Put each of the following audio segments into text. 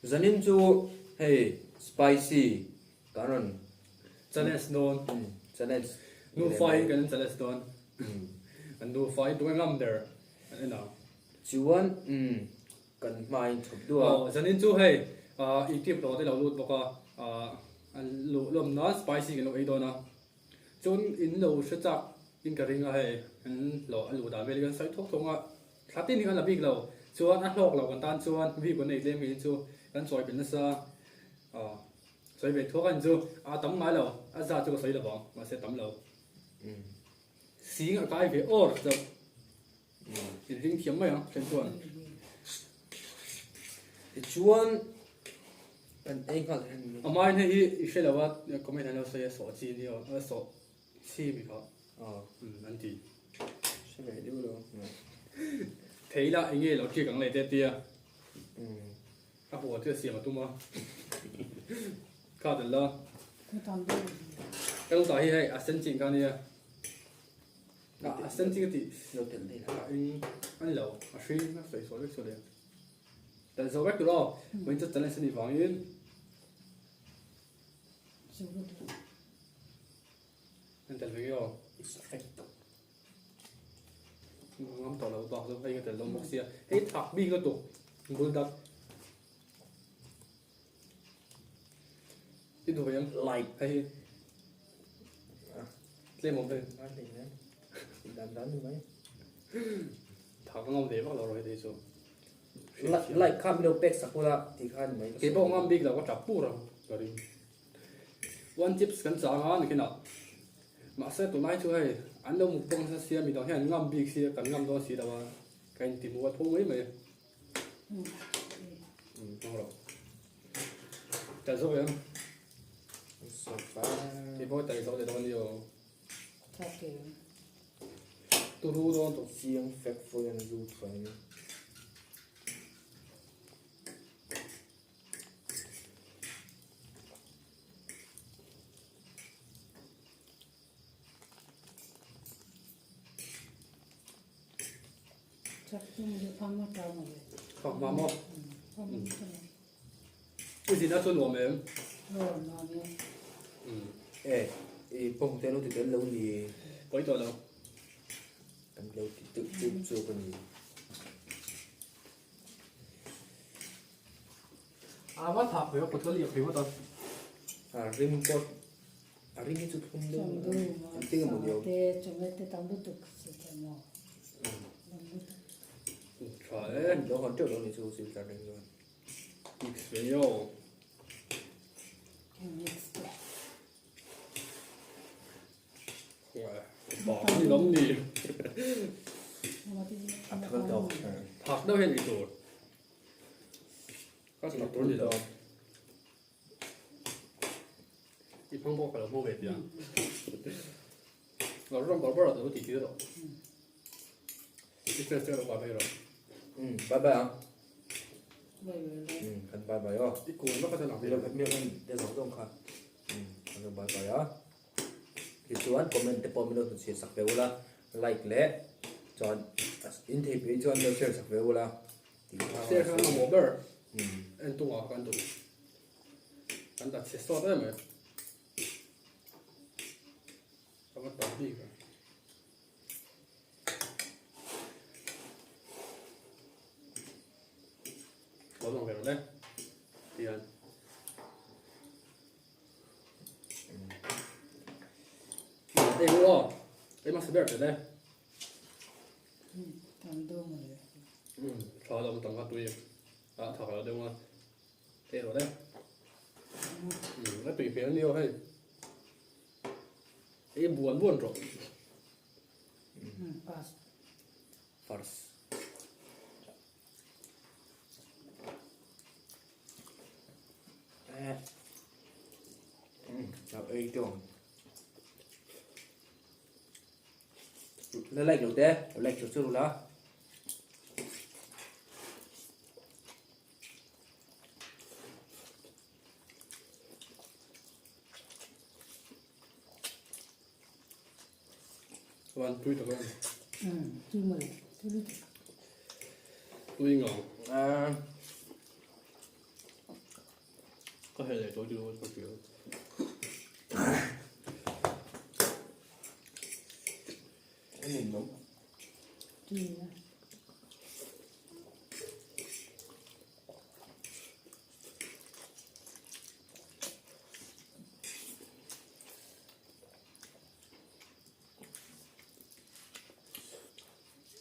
Zanin chu hei spicy kan rawn challenge dawn. Challenge. Nufa in kan challenge dawn. An nufa in tunge ngam ber an en ang. Chuan kan hma in chhawp duh a. Aw zanin chu hei YouTube hlawh te lo lut bawk a, an luh lawm nan spicy kan lo ei dawn a. Chuan in lo hre chak in ka ring a hei an hlawh a luh dan vel hi kan sawi thawk thawk a, thla tin hi kan la bik lo. Chuan a hlawk lo kan tan chuan view kan nei tlem ngei chu kan chawi belh nasa aw sawi ve thuak a ni chu a tam ngai lo a zat chu ka sawi lo vang mahse a tam lo. Sing a kai ve awr chauh. In ring thiam mai ang then chuan. Tichuan kan ei nghal thei ani. A hmain hei hi i hre lo a comment an lo sawi a sawh chi ni aw a sawh chi mi kha an ti. Hre ve deuh lo. Thei la enge lo ṭik ang leh te tia. A huwa chu a siam a tum a. Kha tel la. Ka lu tah hi hei a sen chin kha ania. A sen chi ka tih lo tel thei a eng a ni lo a hring a sawi sawi vek sawi leh tel zo vek tur aw vawiin chu challenge a nih vangin an tel ve nge aw ngam tawh lo bak chu hei ka tel dawn bawk sia hei thak bik lutuk buldak I duh em? Like. Hei hi. Tlem awm hei. Ngai hlei nen. Dan dan ni mai. Thak ngam ve vak lo ro hei chu. Like kha min lo pek sak ula tih kha ni mai. Kei pawh ngam bik lo ka tap pur ang ka ring. One chips kan chang a nikinah. Mahse tunlai chu hei an lo mukbang nasa sia midang hian an ngam bik sia kan ngam dawn si lo a. Ka inti mual pho mai mai. Tel zawk em? Ti pawh tel zawk leh dawn ni aw. Turu dawn tawh. Chiang fek fawk hian zu thuai ni. Phak hma maw? I zin a chu nuam em? E, i pawng te lo ti tel lo ni. Pawi tawh lo. Kan lo ti deuh chuk chuk a ni. A va thak ve a kut ka liak thei ngawt a. A rim pawh a rim hi chu thlum deuh an ti emaw ni awm. Tha e. Lo hawn teuh lo ni chu sil tlar reng chuan. Mix ve yo. Ni lawm ni. A thak deuh. Thak deuh hian ei tur. Ka thak tur ni lo. I phang pawh ka lo hmang ve tia. Lo ram bar bar a lo ti ti rawh. I friends te ka lo bye bye rawh. Bye bye ang. Kan bye bye aw. I kun vak a chuan ang. Mi mi kan te zawng zawng kha. Kan lo bye bye a. Tichuan comment te pawh min lo hnuchhiah sak ve ula. Like leh chuan in thei pui chuan lo share sak ve ula. Share kha kan mamawh ber. En tungah kan duh. Kan dah chhe sawt em mai. Ka va tam bik a. Lo lang ve rawh le. Tihian. Ei u aw. Ei hmasa ber tel e. Tha lo tam kha tui a thak lo deuh a. Ei rawh le. A tui hmel nia hei. Ei buan buan rawh. First. Ei tawng. La like lo te, like chu chu la. Chuan tui tak em? Tui mai, tui lutuk. Tui ngau. Ka heh leh tawh chu ka hria. A ninawm.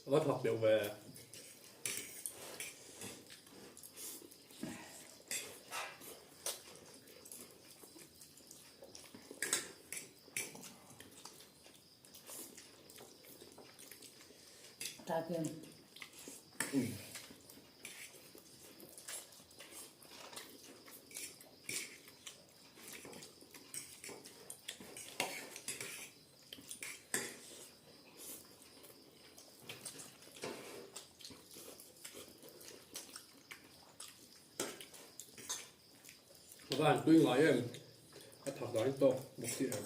A va thak deuh ve. A va han tui ngai em, a thak dan tawk bawk si em.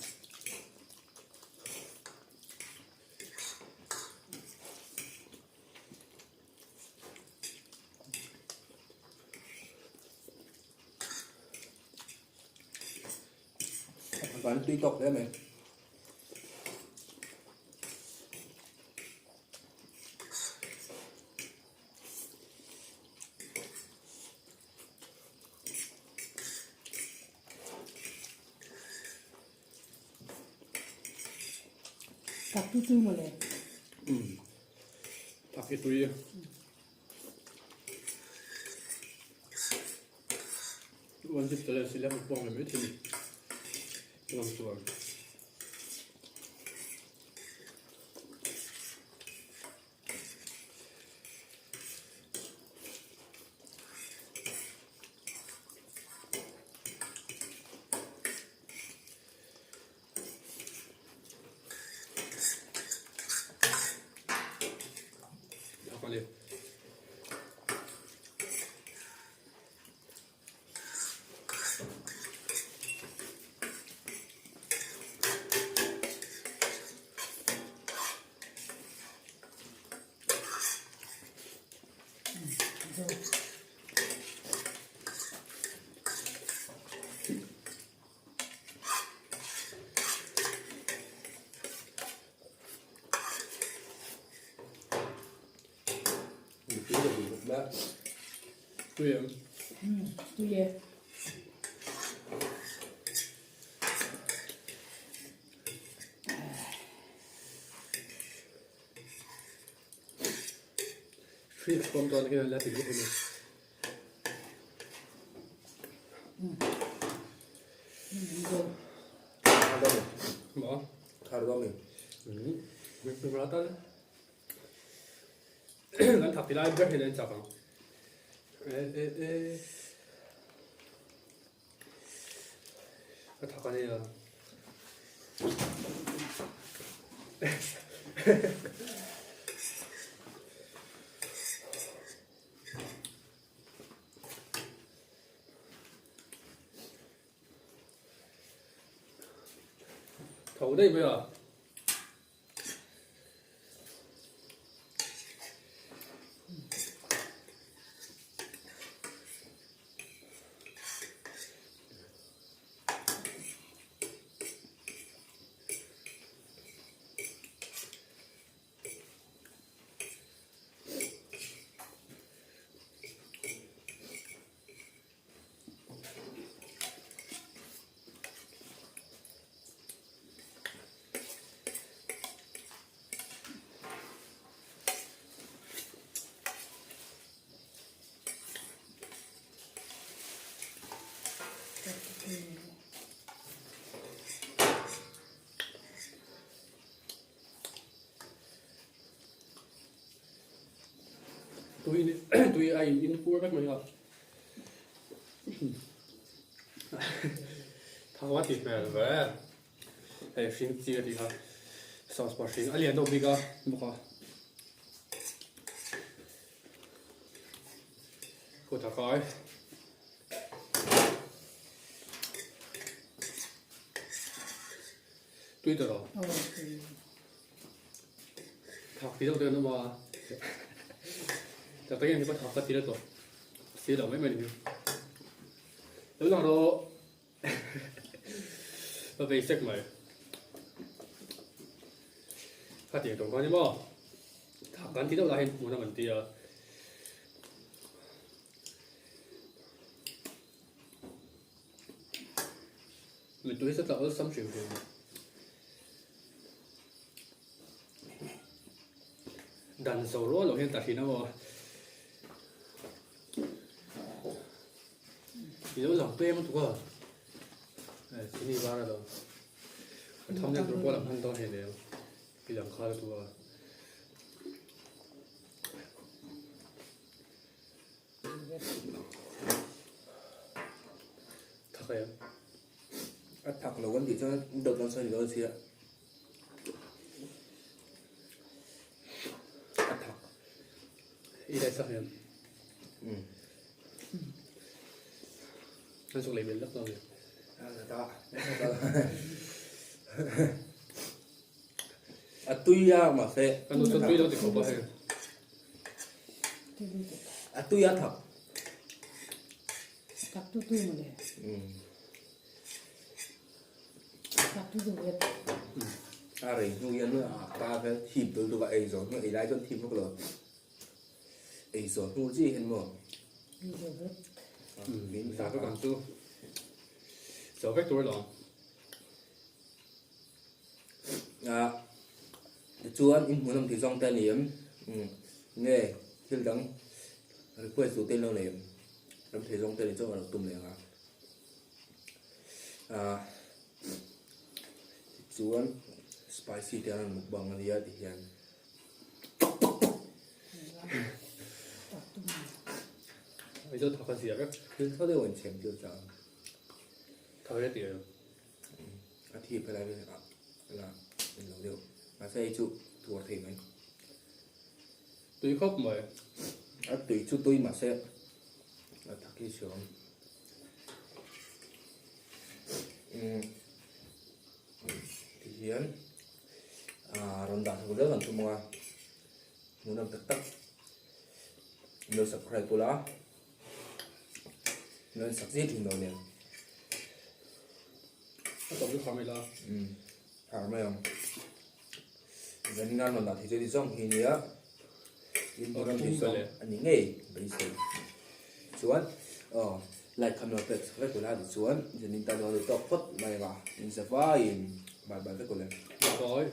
A van tui tawk hle mai. Tak tu tui mawle. Tak hi tui. One zip tala sila ko pong mai thini. Ngam chuan. Tui em? Tui e. Hri kawm dawn hian la ti bawk a ni. Maw? Thar dawn mi. Min tan. Kan thak ti lai ber hian an chak ang. E e e. Ka thak a nia. Tho daih mai a. Tui tui a in in kur vek mai a. Thau a ti hmel ve. Hei hring chi a ti kha. Sauce pawh hring a lian deuh bik a bawk a. Kut a kai. Tui ta rawh. Thak ti deuh te kan awm a. Tak tak hian thak ka ti la tawh. Si lo mai mai ni. Lo lang rawh. Ka vei sek mai. Khatiang tawng kha ni maw? Thak kan ti deuh lah hian hmuhnawm an ti a. Mittui hi chu tla awlsam hrim hrim. Dan zo rual lo hian tla thin a maw? I lo lang pem lutuk a. Chini var a lo. Ka thumbnail tur pawh a lang hman dawn hei lem. I lang kha lutuk a. Thak em? A thak lo kan tih chuan dawt kan sawi dawn sia. A thak. I dai sak em? An chuk lei bel lak lo ni. A ta. A tui a mahse. Kan nu chuan tui lo ti khawp a hei. A tui a thak. Thak tu tui mawle. Thak tu tu vek. A rei hnu hian a ta vel thip dul dul a ei zawh hnu ei lai chuan thip vak lo. Ei zawh hnu chi hian maw. Ei zawh vek. Min za vek ang chu. Zawh vek tur alawm. Tichuan in hmuhnawm tih zawng te a ni em? Nge thil dang request duh te in lo nei em? Ram thei zawng te ni chuan ka lo tum leh ang a. Tichuan spicy te an rawn mukbang a nia ti hian. Aizawl thak a zia vek. Thil tho deuh an chhem tir chang. Thak hle tih em? A thi phelai vel ah la in lo deuh. Mahse hei chu tuar thei mai. Tui khawp mai. A tui chu tui mahse a thak hi hriam. Umm tihian ah rawn dah chho zel kan tum ang a. Hmuhnawm tak tak. Min lo subscribe ula. Min sak zet thin lo nen. A tawp chu har mai la. Umm har mai ang. Zanin a rawn dah thei chu ni zawng hi nia. In hmuhnawm thei zawng a ni ngei beisei. Chuan aw like kha min lo pek sak vek ula tichuan zanin tan chuan a tawk phawt mai ang a. In zavaiin bye bye vek ule. Bye bye.